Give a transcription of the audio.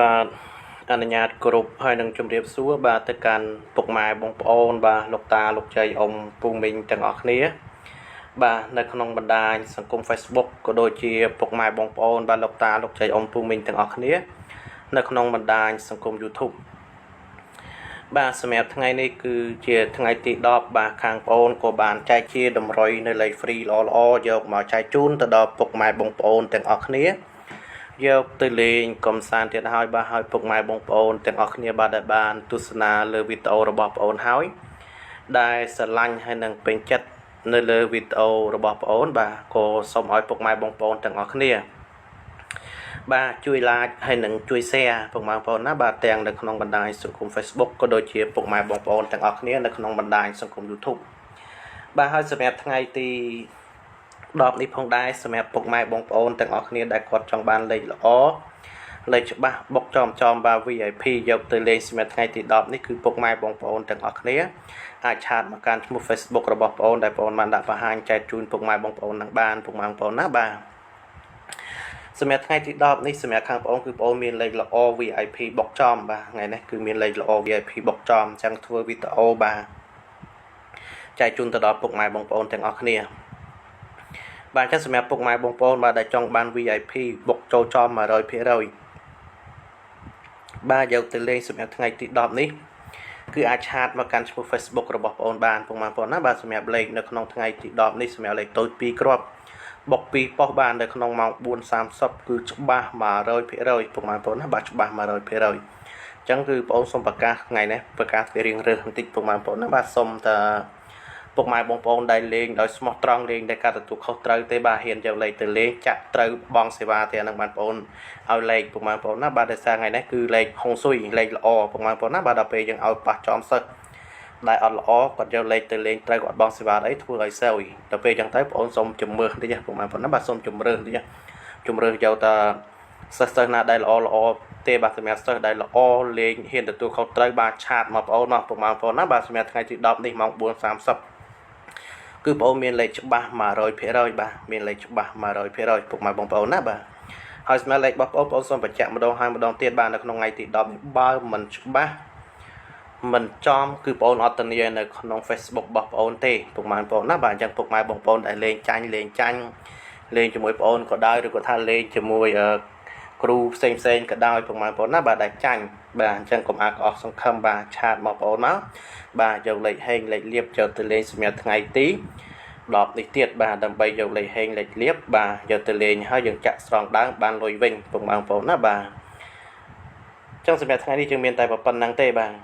បាទអនុញ្ញាតគ្រប់ហើយនឹងជម្រាបសួរបាទទៅកាន់ពុកម៉ែបងប្អូនបាទលោកតាលោកចៃអ៊ំពូមីងទាំងអស់គ្នាបាទនៅក្នុងបណ្ដាញសង្គម Facebook ក៏ដូចជាពុកម៉ែបងប្អូនបាទលោកតាលោកចៃអ៊ំពូមីងទាំងអស់គ្នានៅក្នុងបណ្ដាញសង្គម YouTube បាទសម្រាប់ថ្ងៃនេះគឺជាថ្ងៃទី10បាទខាងប្អូនក៏បានចែកជាតម្រុយនៅលេខ free ល្អៗយកមកចែកជូនទៅដល់ពុកម៉ែបងប្អូនទាំងអស់គ្នាយកទៅលេងកំសាន្តទៀតហើយបាទហើយពុកម៉ែបងប្អូនទាំងអស់គ្នាបាទដែលបានទស្សនាលើវីដេអូរបស់ប្អូនហើយដែលស្រឡាញ់ហើយនឹងពេញចិត្តនៅលើវីដេអូរបស់ប្អូនបាទក៏សូមឲ្យពុកម៉ែបងប្អូនទាំងអស់គ្នាបាទជួយ like ហើយនឹងជួយ share ពុកម៉ែបងប្អូនណាបាទទាំងនៅក្នុងបណ្ដាញសង្គម Facebook ក៏ដូចជាពុកម៉ែបងប្អូនទាំងអស់គ្នានៅក្នុងបណ្ដាញសង្គម YouTube បាទហើយសម្រាប់ថ្ងៃទី10នេះផងដែរសម្រាប់ពុកម៉ែបងប្អូនទាំងអស់គ្នាដែលគាត់ចង់បានលេខល្អលេខច្បាស់បុកចំចំបាទ VIP យកទៅលេងសម្រាប់ថ្ងៃទី10នេះគឺពុកម៉ែបងប្អូនទាំងអស់គ្នាអាច chat មកកាន់ឈ្មោះ Facebook របស់បងប្អូនដែលបងប្អូនបានដាក់បង្ហាញចែកជូនពុកម៉ែបងប្អូននឹងបានពុកម៉ែបងប្អូនណាបាទសម្រាប់ថ្ងៃទី10នេះសម្រាប់ខាងបងប្អូនគឺបងប្អូនមានលេខល្អ VIP បុកចំបាទថ្ងៃនេះគឺមានលេខល្អ VIP បុកចំអញ្ចឹងធ្វើវីដេអូបាទចែកជូនទៅដល់ពុកម៉ែបងប្អូនទាំងអស់គ្នាបាទចឹងសម្រាប់ពុកម៉ែបងប្អូនបាទដែលចង់បាន VIP បុកចូលចំ100%បាទយកទៅលេងសម្រាប់ថ្ងៃទី10នេះគឺអាច chat មកកាន់ឈ្មោះ Facebook របស់បងប្អូនបានពុកម៉ែបងប្អូនណាបាទសម្រាប់លេខនៅក្នុងថ្ងៃទី10នេះសម្រាប់លេខតូច2គ្រាប់បុក2ប៉ុស្តិ៍បាននៅក្នុងម៉ោង4:30គឺច្បាស់100%ពុកម៉ែបងប្អូនណាបាទច្បាស់100%អញ្ចឹងគឺបងប្អូនសូមប្រកាសថ្ងៃនេះប្រកាសពីរៀងរើសបន្តិចពុកម៉ែបងប្អូនណាបាទសូមតាពុកម៉ែបងប្អូនដែលលេងដោយស្មោះត្រង់លេងដែលការទទួលខុសត្រូវទេបាទហ៊ានយកលេខទៅលេងចាក់ត្រូវបងសេវាទេអានឹងបានបងប្អូនឲ្យលេខពុកម៉ែបងប្អូនណាបាទដោយសារថ្ងៃនេះគឺលេខហុងស៊ុយលេខល្អពុកម៉ែបងប្អូនណាបាទដល់ពេលយើងឲ្យប៉ះចំសឹកដែលអត់ល្អគាត់យកលេខទៅលេងត្រូវគាត់បងសេវាអីធ្វើឲ្យសើយដល់ពេលអញ្ចឹងទៅបងប្អូនសូមជំរឿសតិចពុកម៉ែបងប្អូនណាបាទសូមជំរឿសតិចជំរឿសយកតាសិស្សសិស្សណាដែលល្អល្អទេបាទសម្រាប់សិស្សដែលល្អលេងហ៊ានទទួលខុសត្រូវបាទ chat មកបងប្អូនមកពុកម៉ែបងប្អូនណាបាទសម្រាប់ថ្ងៃទី10នេះម៉ោង4:30គឺបងប្អូនមានលេខច្បាស់100%បាទមានលេខច្បាស់100%ពុកម៉ែបងប្អូនណាបាទហើយសម្រាប់លេខរបស់បងប្អូនសូមបញ្ជាក់ម្ដងហើយម្ដងទៀតបាទនៅក្នុងថ្ងៃទី10នេះបើមិនច្បាស់មិនចំគឺបងប្អូនអត់ធានានៅក្នុង Facebook របស់បងប្អូនទេពុកម៉ែបងប្អូនណាបាទអញ្ចឹងពុកម៉ែបងប្អូនដែលលេងចាញ់លេងចាញ់លេងជាមួយបងប្អូនក៏ដោយឬក៏ថាលេងជាមួយគ្រូផ្សេងផ្សេងក៏ដោយពុកម៉ែបងប្អូនណាបាទដែលចាញ់បាទអញ្ចឹងកុំអាកអស់សង្ឃឹមបាទ chat មកបងប្អូនមកបាទយកលេខហេងលេខលៀបចូលទៅលេងសម្រាប់ថ្ងៃទី10នេះទៀតបាទដើម្បីយកលេខហេងលេខលៀបបាទយកទៅលេងហើយយើងចាក់ស្រង់ដើមបានលុយវិញពុកម៉ែបងប្អូនណាបាទចឹងសម្រាប់ថ្ងៃនេះយើងមានតែប៉ុណ្្នឹងទេបាទ។